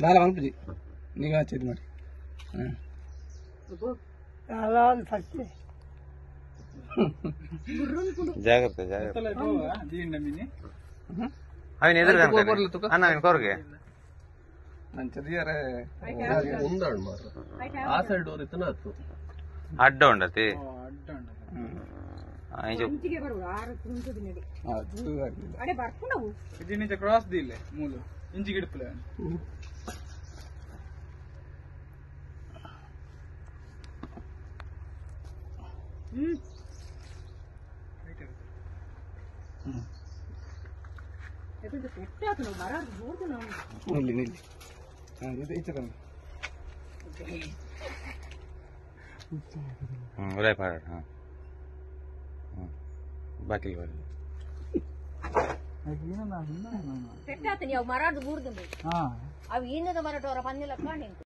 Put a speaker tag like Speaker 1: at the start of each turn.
Speaker 1: ದಾಲ ಮನ್ಪುಜಿ ನಿಗಾ ಚೇಂಜ್ ಮಾಡಿ.
Speaker 2: ಜಾಗ್ರತೆ ಜಾಗ್ರತೆ. ಅವನ ಎದುರು ಅಣ್ಣ ಅವನ ಕೊರ್ಗೆ
Speaker 3: ಆ ಸೈಡ್ ಡೋರ್ ಇತ್ತನ ಆತು
Speaker 2: ಅಡ್ಡ ಉಂಡತಿ.
Speaker 4: ಕ್ರಾಸ್ ದಿಲ್ಲೆ ಮೂಲು ಇಂಚಿ ಗಿಡಪುಲೆ.
Speaker 1: ನಿಲ್ಲಿ ನಿಲ್ಲಿ. ಇದು ಈಚೆ ಬನ್ನಿ.
Speaker 2: ಉದಯ ಪಾಡ. ಹಾಂ ಬಾಕಿ ಬರಲಿ.
Speaker 5: ಅವು ಮರಾಡು ಬೂರ್ದು ಅವು ಇನ್ನದ ಮರಟೋರ ಪನ್ನಿಲ ಕಾಣಿಂತು.